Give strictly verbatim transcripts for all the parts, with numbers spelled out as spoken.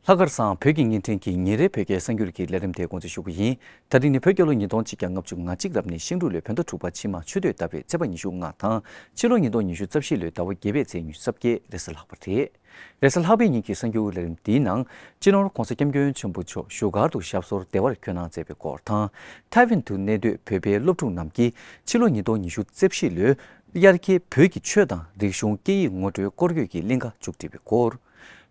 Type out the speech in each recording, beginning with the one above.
ལྷག་དཀར་བཟང་བོད་ཀྱི་བརྙན་འཕྲིན་གྱི་ཉིན་རེའི་བོད་སྐད་གསར་འགྱུར་གྱི་ལས་རིམ་དེ་འགོ་འཛུགས་ཞུ་གི་ཡིན། ད་རིང་ནི་བོད་རྒྱལ་ལོ་ཉིས་སྟོང་གཅིག་བརྒྱ་ལྔ་བཅུ་ང་གཅིག་རབ་གནས་ཤིང་འབྲུག་ལོའི་བོད་ཟླ་དྲུག་པ་ཕྱི་མ་ཆུ་སྟོད་ཟླ་བའི་ཚེས་པ་ཉི་ཤུ་ལྔ་དང་ཕྱི་ལོ་ཉིས་སྟོང་ཉི་ཤུ་རྩ་བཞི་ལོའི་ཟླ་བ་བརྒྱད་པའི་ཚེས་ཉི་ཤུ་རྩ་བརྒྱད་རེས་གཟའ་ལྷག་པ་རེད། རེས་གཟའ་ལྷག་པའི་ཉིན་གྱི་གསར་འགྱུར་ལས་རིམ་འདིའི་ནང་སྤྱི་ནོར་༧གོང་ས་༧སྐྱབས་མགོན་ཆེན་པོ་མཆོག་བཞུགས་སྒར་དུ་ཞབས་སོར་བདེ་བར་འཁོད་གནང་མཛད་པའི་སྐོར་དང་། ཐའེ་ཝན་དུ་གནས་སྡོད་བོད་པའི་སློབ་ཕྲུག་རྣམས་ཀྱིས་ཕྱི་ལོ་ཉིས་སྟོང་ཉི་ཤུ་རྩ་བཞི་ལོའི་དབྱར་ཁའི་བོད་ཀྱི་ཆོས་དང་རིག་གཞུང་སྐད་ཡིག་ངོ་སྤྲོད་སྐོར་སྐྱོད་ཀྱི་གླིང་ག་མཇུག་སྒྲིལ་བའི་སྐོར།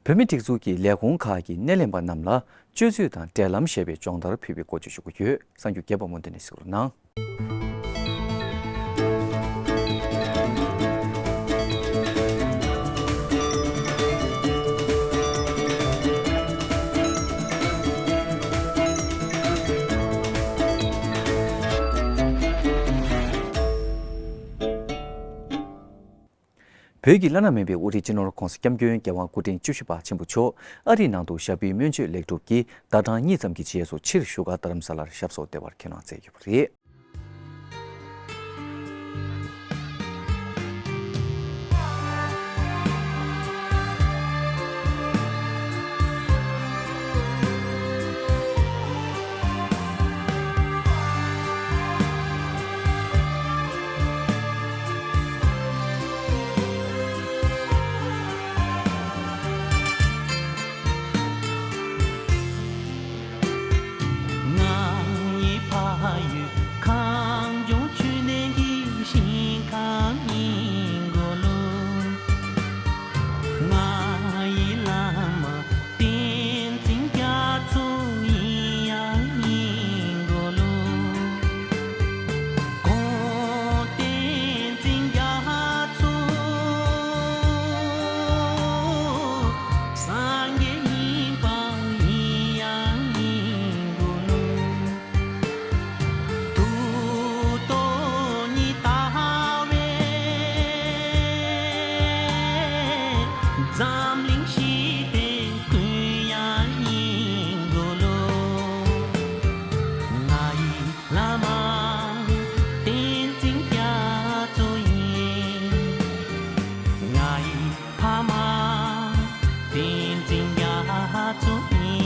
བོད་མིའི་སྒྲིག་འཛུགས་ཀྱི་ལས་ཁུངས་ཁག་གི་སྣེ་ལེན་པ་རྣམས་ལ་སྤྱོད་ཚུལ་དང་འབྲེལ་ལམ་ཞེས་པའི་སྦྱོང་བརྡར་ཕུལ་བའི་སྐོར་བཅས་ཞུ་གི་ཡོད། གསར་འགྱུར་རྒྱས་པ་སྨོན་འདུན་ནས་གཟིགས་རོགས་གནང་། བོད་ཀྱི་བླ་ན་མེད་པའི་དབུ་ཁྲིད་སྤྱི་ནོར་༧གོང་ས་༧སྐྱབས་མགོན་རྒྱལ་དབང་སྐུ་ཕྲེང་བཅུ་བཞི་པ་ཆེན་པོ་མཆོག་ཨ་རིའི་ནང་དུ་ཞབས་པུས་སྨན་བཅོས་ལེགས་གྲུབ་ཀྱིས་ཟླ་གྲངས་གཉིས་ཙམ་གྱི་རྗེས་སུ་ཕྱིར་བཞུགས་སྒར་རྡ་རམ་ས་ལར་ཞབས་སོར་བདེ་བར་འཁོད་གནང་མཛད་ཡོད་པ་རེད། ང་ཡི་ཕ་ཡུལ་གངས་ལྗོངས་ཆུ་གནས་ཀྱི་ཞིང་ཁམས་ཡིན་གོ་ལོ། ང་ཡི་བླ་མ་བསྟན་འཛིན་རྒྱ་མཚོ་ཡིན་ཡང་ཡིན་གོ་ལོ། ཁོང་བསྟན་འཛིན་རྒྱ་མཚོ་སངས་རྒྱས་ཡིན་པ་ཡིན་ཡང་ཡིན་གོ་ལོ། ཐུགས་རྡོ་རྗེ་ལྟ་བའི་འཛམ་གླིང་ཞི་བདེའི་ཀུན་དབྱངས་ཡིན་གོ་ལོ། ང་ཡི་བླ་མ་བསྟན་འཛིན་རྒྱ་མཚོ་ཡིན། ང་ཡི་ཕ་མ་བསྟན་འཛིན་རྒྱ་མཚོ་ཡིན།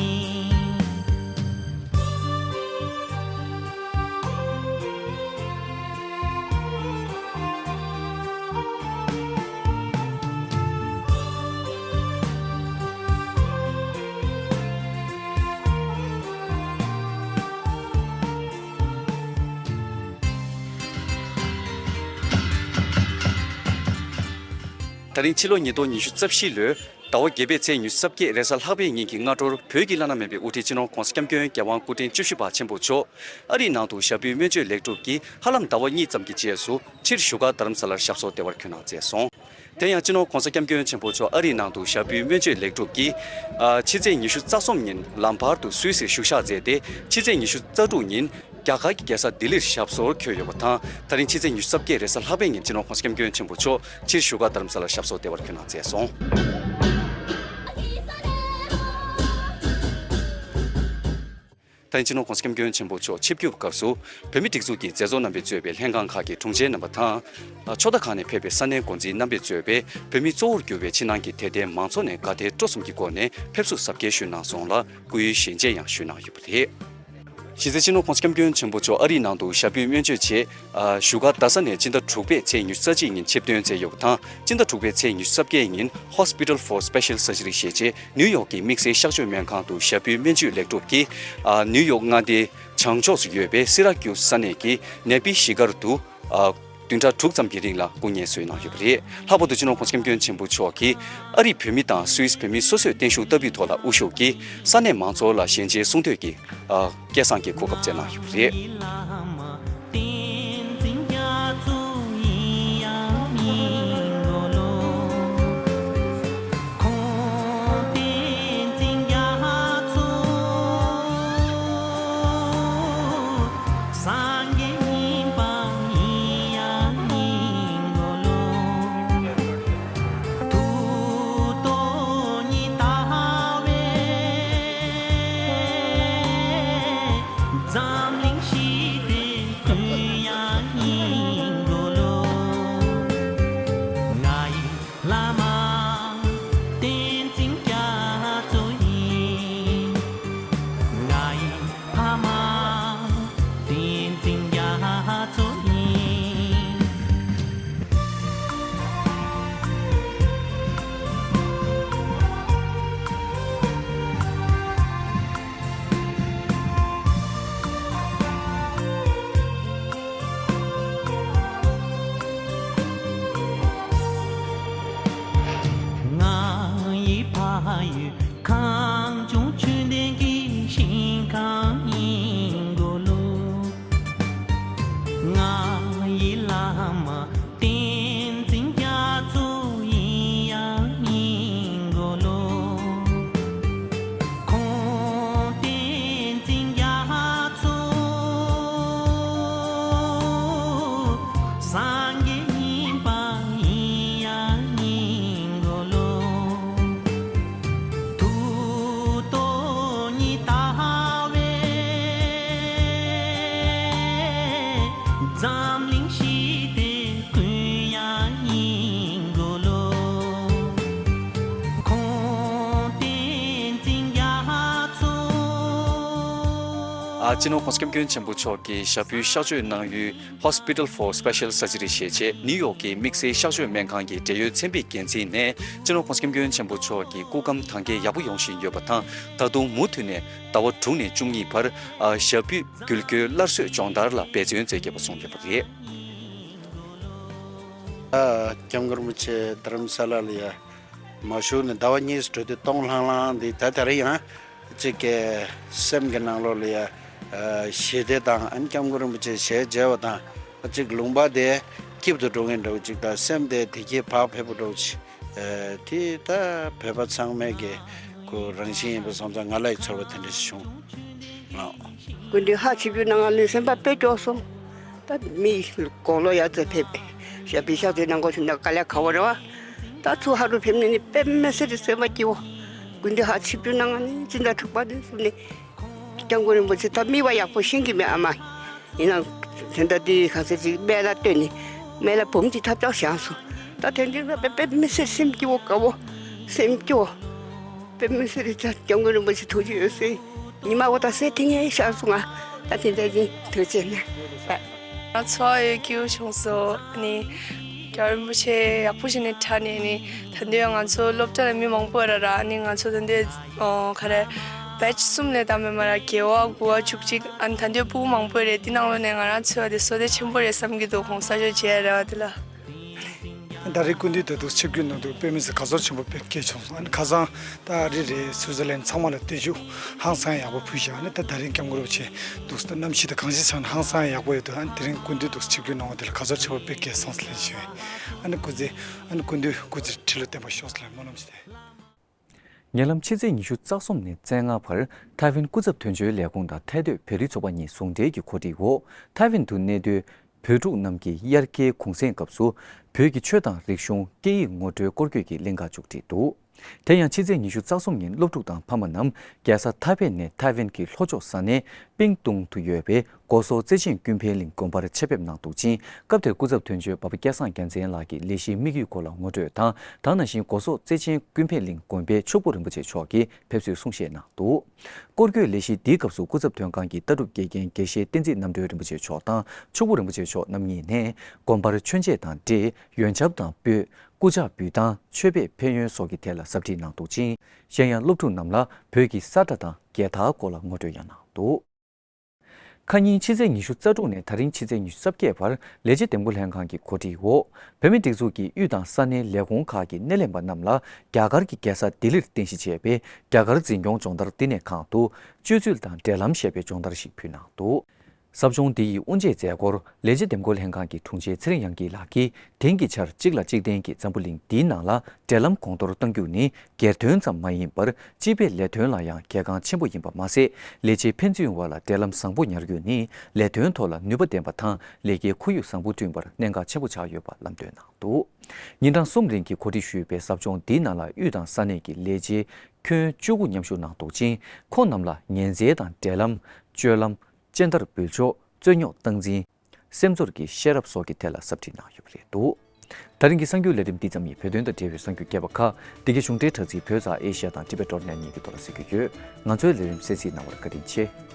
ད་རིང་ཕྱི་ལོ་ཉིས་སྟོང་ཉི་ཤུ་རྩ་བཞི་ལོའི་ཟླ་བ་བརྒྱད་པའི་ཚེས་ཉི་ཤུ་རྩ་བརྒྱད་རེས་གཟའ་ལྷག་པའི་ཉིན་གྱི་སྔ་དྲོར་བོད་ཀྱི་བླ་ན་མེད་པའི་དབུ་ཁྲིད་སྤྱི་ནོར་༧གོང་ས་༧སྐྱབས་མགོན་རྒྱལ་དབང་སྐུ་ཕྲེང་བཅུ་བཞི་པ་ཆེན་པོ་མཆོག་ཨ་རིའི་ནང་དུ་ཞབས་པུས་སྨན་བཅོས་ལེགས་གྲུབ་ཀྱིས་ཧ་ལམ་ཟླ་བ་གཉིས་ཙམ་གྱི་རྗེས་སུ་ཕྱིར་བཞུགས་སྒར་རྡ་རམ་ས་ལར་ཞབས་སོར་བདེ་བར་འཁོད་གནང་མཛད་སོང་། དེ་ཡང་སྤྱི་ནོར་༧གོང་ས་༧སྐྱབས་མགོན་ཆེན་པོ་མཆོག་ཨ་རིའི་ནང་དུ་ཞབས་པུས་སྨན་བཅོས་ལེགས་གྲུབ་ཀྱིས། ཨ། ཕྱི་ཚེས་ཉི་ཤུ་རྩ་གསུམ་ཉིན་ལམ་བར་དུ་སུད་སིར་བཞུགས་ཞག་མཛད་དེ། ཕྱི་ཚེས་ཉི་ཤུ་རྩ་དྲུག་ཉིན་རྒྱ་གར་གྱི་རྒྱལ་ས་ལྡི་ལིར་ཞབས་སོར་འཁོད་ཡོད་པ་དང་། ད་རིང་ཕྱི་ཚེས་ཉི་ཤུ་རྩ་བརྒྱད་རེས་གཟའ་ལྷག་པའི་ཉིན་སྤྱི་ནོར་༧གོང་ས་༧སྐྱབས་མགོན་ཆེན་པོ་མཆོག་ཕྱིར་བཞུགས་སྒར་རྡ་རམ་ས་ལར་ཞབས་སོར་བདེ་བར་འཁོད་གནང་མཛད་སོང་། ད་ཐེངས་སྤྱི་ནོར་༧གོང་ས་༧སྐྱབས་མགོན་ཆེན་པོ་མཆོག་ཆིབས་བསྒྱུར་སྐབས་སུ། བོད་མིའི་སྒྲིག་འཛུགས་ཀྱི་མཛད་གཙོ་རྣམ་པས་གཙོས་པའི་ལྷན་ཁང་ཁག་གི་དྲུང་ཆེ་རྣམ་པ་དང་། ཕྱོགས་མཐའ་ཁག་ནས་ཕེབས་པའི་ས་གནས་འགོ་འཛིན་རྣམ་པས་གཙོས་པའི་བོད་མི་གཙོ་བོར་གྱུར་པའི་ཕྱི་ནང་གི་དད་ལྡན་མང་ཚོགས་ནས་དགའ་དད་སྤྲོ་གསུམ་གྱི་སྒོ་ནས་ཕེབས་བསུ་གཟབ་རྒྱས་ཞུས་གནང་སོང་ལ། སྐུའི་ཞལ་མཇལ་ཡང་ཞུས་གནང་ཡོད་པ་རེད། གཞི་རྩའི་སྤྱི་ནོར་༧གོང་ས་༧སྐྱབས་མགོན་ཆེན་པོ་མཆོག་ཨ་རིའི་ནང་དུ་ཞབས་པུས་སྨན་བཅོས་ཆེད། བཞུགས་སྒར་རྡ་ས་ནས་སྤྱི་ཟླ་དྲུག་པའི་ཚེས་ཉི་ཤུ་རྩ་གཅིག་ཉིན་ཆིབས་ཐོན་མཛད་ཡོད་པ་དང་། སྤྱི་ཟླ་དྲུག་པའི་ཚེས་ཉི་ཤུ་རྩ་བརྒྱད་ཉིན་Hospital for Special Surgery ཞེས་བྱས་ནིའུ་ཡོག་གི་དམིགས་བསལ་གཤགས་བཅོས་སྨན་ཁང་དུ་ཞབས་པུས་སྨན་བཅོས་ལེགས་གྲུབ་ཀྱིས། ནིའུ་ཡོག་མངའ་སྡེའི་བྱང་ཕྱོགས་སུ་ཡོད་པའི་སི་ར་ཀིའུ་ས་གནས་ཀྱི་ནེ་པི་གཞིས་སྒར་དུ། བདུན་ཕྲག་དྲུག་ཙམ་གྱི་རིང་ལ་སྐུ་ངལ་གསོ་གནང་ཡོད་པ་རེད། ལྷག་པར་དུ་སྤྱི་ནོར་༧གོང་ས་༧སྐྱབས་མགོན་ཆེན་པོ་མཆོག་གིས་ཨ་རིའི་བོད་མི་དང་སུད་སི་བོད་མི་སོ་སོས་བརྟན་བཞུགས་བསྟར་འབུལ་ཐོག་ལ་དབུ་བཞུགས་ཀྱིས་ས་གནས་མང་ཚོགས་ལ་ཞལ་མཇལ་གསུང་ཐོས་ཀྱི། སྐལ་བཟང་གི་གོ་སྐབས་བསྩལ་གནང་ཡོད་པ་རེད། སངས་རྒྱས་ཡིན་པ་ཡིན་ཡང་ཡིན་དགོས་ལོ། ཐུགས་རྡོ་རྗེ་ལྟ་བའི་འཛམ་གླིང་ཞི་བདེ་ ཨ། སྤྱི་ནོར་༸གོང་ས་༸སྐྱབས་མགོན་ཆེན་པོ་མཆོག་གིས་ཞབས་པུས་གཤགས་བཅོས་གནང་ཡུལ་Hospital for Special Surgery ཞེས་བྱས་ནིའུ་ཡོག་གི་དམིགས་བསལ་གཤགས་བཅོས་སྨན་ཁང་གི་འབྲེལ་ཡོད་ཚན་པའི་འགན་འཛིན་ནས། སྤྱི་ནོར་༸གོང་ས་༸སྐྱབས་མགོན་ཆེན་པོ་མཆོག་གི་སྐུ་ཁམས་དྭངས་གསལ་ཡག་པོ་ཡོང་བཞིན་ཡོད་པ་དང་། ད་དུང་མུ་མཐུད་ནས་ཟླ་བ་དྲུག་ནས་བཅུ་གཉིས་བར། ཨ། ཞབས་པུས་འགུལ་སྐྱོད་སླར་གསོའི་སྦྱོང་བརྡར་ལ་འབད་བརྩོན་མཛད་ཀྱི་ཡོད་པ་གསུངས་ཡོད་པ་རེད། ཨ། སྐྱབས་མགོན་རིན་པོ་ཆེ་རྡ་རམ་ས་ལ་ལ་ཡ་མ་བཞུགས་ནས་ཟླ་བ་གཉིས་འགྲོ་དུས་སྟོང་ལྷང་ལྷང་འདི། ད་ད་རེས་ཡང་གཅིག་གི་སེམས་ཀྱི་ནང་ལོགས་ལ་ཡ་ཞི་བདེ་དང་། ཨ་ནི་སྐྱབས་མགོན་རིན་པོ་ཆེ་ཞལ་མཇལ་བ་དང་། གཅིག་ལུང་པ་དེ་སྐྱིད་དུ་འགྲོ་མཁན་འདྲ་བོ་གཅིག་དང་། སེམས་དེ་བདེ་སྐྱིད་བག་ཕེབས་པོ་འདྲ་བོ་གཅིག། ཨ། དེ་ད་བོད་པ་ཚང་མའི་གི་ཁོ་རང་བཞིན་ཡིན་པ་སོང་ཙང་། ང་ལ་ཡི་ཚོར་བ་དེ་འདྲ་ཞིག་བྱུང་། ཨོ། སྐུ་མདུན་ཧ་ཆིབས་བསྒྱུར་གནང་བ་ནི་སེམས་པ་དཔེ་སྐྱོ་སོང་། ད་མི་དགུང་ལོ་ཡར་ཙམ་ཕེབས། ཞབས་པུས་གཤགས་བཅོས་གནང་དགོས་བྱུང་ན་དཀའ་ལས་ཁག་པོ་རེད་བ། ད་ཚུར་ཧ་རུ་ཕེབས་ནས་ནི་དཔེ་མི་སྲིད་དུ་སེམས་པ་སྐྱིད་པོ། སྐུ་མདུན་ཧ་ཆིབས་བསྒྱུར་གནང་བ་ནི་སྤྱི་ཟླ་དྲུག་པ་དེ་ཚོ་ནས། སྐྱབས་མགོན་རིན་པོ་ཆེ་ད་མིག་དཔེ་ཡག་པོ་ཤེས་ཀྱི་མེད། ཨ་མ་ཡིན་ནའང་དེ་འདྲ་དེ་གང་ཟེར་ཅིག་སྨན་བླ་བསྟེན་ནས་སྨན་བླ་འབུམ་གྱིས་ཐབས་ཆག་བཞག་སོང་། ད་དེ་འདྲའི་ལ་དཔེ་དཔེ་མི་སྲིད་སེམས་སྐྱིད་པོ་དགའ་པོ། སེམས་སྐྱོ། དཔེ་མི་སྲིད་རེད། ད་སྐྱབས་མགོན་རིན་པོ་ཆེ་ཐུགས་རྗེ་ཡོད་སེ། ཉི་མ་འོ་ད་སེ་ཐིང་ངེ་ཤར་སོང་ང་། ད་དེ་འདྲ་ཡིན་ཐུགས་རྗེ་ཆེ་ན། ང་ཚོ་ཡོད་སྐྱིད་བྱུང་སོང་། ཨ་ནི་སྐྱབས་རིན་པོ་ཆེ་ཡག་པོ་ཞིག་ནས་ཁྲ་ནས་ནི། ད་འདོད་ང་ཚོ་སློབ་གྲྭ་ལ་མི་མང་པོ་ར་ར། ཨ་ནི་ང་ཚོ་ད་འདོད་ཨོ་ག་རེ་བེ་ཆི་གསུམ་ལས་ད་མེད་མ་ར་བརྒྱད་པ་དགུ་པ་བཅུ་གཅིག། ཨ་ནི་ད་འདོད་ཕྲུ་གུ་མང་པོ་རེད། དེ་ནང་ལོགས་ནས་ང་རང་ཚོ་དེ་བསོད་བདེ་ཆེན་པོ་རེད་བསམ་གྱི་འདུག ༸གོང་ས་མཆོག་མཇལ་རེ་བ་དེ་ལ། ད་རེས་སྐུ་མདུན་དེ་འདུག་ཆིབས་བསྒྱུར་གནང་འདུག་དཔེ་མི་སྲིད་ག་ཚོད་ཆེན་པོ་དཔེ་སྐྱེས་བྱུང་སོང་། ཨ་ནི་ཁ་སང་ད་རེ་རེ་སུའུ་ཙེར་ལན་ཚང་མ་ལ་བརྟན་བཞུགས་ཧང་སང་ཡག་པོ་ཕུལ་བཞག་ཨ་ནི་ད་ད་རིང་སྐྱབས་མགོན་རིན་པོ་ཆེ་འདུག་ད་གནམ་གཤིས་དང་གང་ཞིག་ཆགས་ན་ཧང་སང་ཡག་པོ་ཡོད་འདུག་ཨ་ནི་དེ་རིང་སྐུ་མདུན་འདུག་ཆིབས་བསྒྱུར་གནང་བ་དེ་ལ་ག་ཚོད་ཆེན་པོ་དཔེ་སྐྱེས་སོང་ཟེར་ལན་ཞུས། ཨ་ནི་སྐུ་ཚེ་ཨ་ནི་སྐུ་མདུན་སྐུ་ཚེ་ཁྲི་ལོ་བརྟན་པར་ཤོག་ཟེར་ལན་སྨོན་ལམ་ཞུས་ཏེ། ཉེ་ལམ་ཕྱི་ཚེས་ཉི་ཤུ་རྩ་གསུམ་ནས་བཙན་ལྔ་བར་ཐའེ་ཝན་སྐུ་ཚབ་དོན་གཅོད་ལས་ཁུངས་དང་ཐའེ་སྡོད་བོད་རིགས་ཚོགས་པ་གཉིས་ཟུང་འབྲེལ་གྱི་གོ་སྒྲིག་འོག་ཐའེ་ཝན་དུ་གནས་སྡོད་བོད་ཕྲུག་རྣམས་ཀྱི་དབྱར་ཁའི་གུང་སེང་སྐབས་སུ་བོད་ཀྱི་ཆོས་དང་རིག་གཞུང་སྐད་ཡིག་ངོ་སྤྲོད་སྐོར་སྐྱོད་ཀྱི་གླེང་ག་མཇུག་བསྒྲིལ་འདུག་དེ་ཡང་ཕྱི་ཚེས་ཉི་ཤུ་རྩ་གསུམ་ཉིན་སློབ་ཕྲུག་དང་ཕ་མ་རྣམས་རྒྱལ་ས་ཐའེ་པེ་ནས་ཐའེ་ཝན་གྱི་ལྷོ་ཕྱོགས་ས་གནས་པིང་ཏུང་དུ་ཡོད་པའི་སྒོ་ཟོག་བརྩེ་ཆེན་ཀུན་ཕན་གླིང་དགོན་པར་ཆེད་ཕེབས་གནང་འདུག་ཅིང་། སྐབས་དེར་སྐུ་ཚབ་དོན་གཅོད་འབའ་པ་སྐལ་བཟང་རྒྱལ་མཚན་ལགས་ཀྱིས་ལས་གཞིའི་དམིགས་ཡུལ་སྐོར་ལ་ངོ་སྤྲོད་དང་། ད་ག་ནང་བཞིན་སྒོ་ཟོག་བརྩེ་ཆེན་ཀུན་ཕན་གླིང་དགོན་པའི་མཆོག་སྤུ་རིན་པོ་ཆེ་མཆོག་གིས་ཕེབས་བསུའི་གསུང་བཤད་གནང་འདུག་སྐོར་སྐྱོད་ལས་གཞི་འདིའི་སྐབས་སུ་སྐུ་ཚབ་དོན་ཁང་གི་ལྟ་གྲུབ་དགེ་རྒན་དགེ་བཤེས་བསྟན་འཛིན་རྣམ་གྲོལ་རིན་པོ་ཆེ་མཆོག་དང་མཆོག་སྤུ་རིན་པོ་ཆེ་མཆོག་རྣམ་གཉིས་ནས་དགོན་པར་མཆོད་མཇལ་དང་འབྲེལ་ཡོན་ཆབ་དང་སྤོས། སྐུ་ཕྱག་འབུལ་སྟངས། མཆོད་པའི་ཕན་ཡོན་སོགས་ཀྱི་ཐད་ལ་ཟབ་ཁྲིད་གནང་འདུག་ཅིང་། གཞན་ཡང་སློབ་ཕྲུག་རྣམས་ལ་བོད་ཀྱི་ས་ཁྲ་དང་རྒྱལ་དར་སྐོར་ལ་ངོ་སྤྲོད་ཡང་གནང་འདུག་ཁ་ཉིན་ཕྱི་ཚེས་ཉི་ཤུ་རྩ་དྲུག་ནས་ད་རིང་ཕྱི་ཚེས་ཉི་ཤུ་རྩ་བརྒྱད་བར་ལས་བྱེད་འདེམས་བསྐོ་ལྷན་ཁང་གི་གོ་སྒྲིག་འོག་བོད་མིའི་སྒྲིག་འཛུགས་ཀྱི་དབུས་དང་ས་གནས་ལས་ཁུངས་ཁག་གི་སྣེ་ལེན་པ་རྣམས་ལ་རྒྱ་གར་གྱི་རྒྱལ་ས་ལྡི་ལིར་རྟེན་གཞི་བྱས་པའི་རྒྱ་གར་འཛིན་སྐྱོང་སྦྱོང་བརྡར་བསྟི་གནས་ཁང་དུ་སྤྱོད་ཚུལ་དང་འབྲེལ་ལམ་ཞེས་པའི་སྦྱོང་བརྡར་ཞིག་ཕུལ་གནང་འདུག་ཟབ་སྦྱོང་འདི་ཡི་དབུ་འབྱེད་མཛད་སྒོར་ལས་བྱེད་འདེམས་བསྐོ་ལྷན་ཁང་གི་དྲུང་ཆེ་ཚེ་རིང་དབྱངས་སྐྱིད་ལགས་ཀྱིས། དེང་གི་ཆར་གཅིག་ལ་གཅིག་བརྟེན་གྱི་འཛམ་བུ་གླིང་འདིའི་ནང་ལ་འབྲེལ་ལམ་གོང་མཐོར་གཏང་རྒྱུ་ནི་སྒེར་དོན་ཙམ་མ་ཡིན་པར་སྤྱི་པའི་ལས་དོན་ལ་ཡང་གལ་འགངས་ཆེན་པོ་ཡིན་པ་མ་ཟད། ལས་བྱེད་ཕན་ཚུན་བར་ལ་འབྲེལ་ལམ་བཟང་པོ་ཉར་རྒྱུ་ནི་ལས་དོན་ཐོག་ལ་ནུས་པ་ལྡན་པ་དང་ལས་ཀའི་ཁོར་ཡུག་བཟང་པོ་བསྐྲུན་པར་གནད་འགག་ཆེན་པོ་ཆགས་ཡོད་པ་ལམ་སྟོན་གནང་འདུག་ཉིན་གྲངས་གསུམ་རིང་གི་གོ་སྒྲིག་ཞུས་པའི་ཟབ་སྦྱོང་འདིའི་ནང་ལ་དབུས་དང་ས་གནས་ཀྱི་ལས་བྱེད་ཁྱོན་བཅུ་དགུ་མཉམ་ཞུགས་གནང་འདུག་ཅིང་། ཁོང་རྣམས་ལ་ཉན་འཛེག་དང་འབྲེལ་ལམ། སྤྱོད་ལམ། སྦྱིན་བདག་འབུལ་ཕྱོགས། རྩོད་རྙོག་སྟངས་འཛིན། སེམས་ཚོར་གྱི་ཤེས་རབ་སོགས་ཀྱི་ཐད་ལ་ཟབ་ཁྲིད་གནང་ཡོད་པ་རེད་འདུག་ད་རིང་གི་གསར་འགྱུར་ལས་རིམ་འདི་ཙམ་ཡིན། བོད་དོན་དང་འབྲེལ་བའི་གསར་འགྱུར་རྒྱས་པ་ཁག་འདི་གའི་གཞུང་འབྲེལ་དྲ་ཚིགས་བོད་ཛ་ཨེ་ཤི་ཡ་དང་ཊི་བེ་ཊི་ཌོ་ཊི་ནེ་ཊི་གཉིས་ཀྱི་ཐོག་ལ་གསན་རྒྱུ་ཡོད། ང་ཚོའི་ལས་རིམ་གསན་གཟིགས་གནང་བར་བཀའ་དྲིན་ཆེ།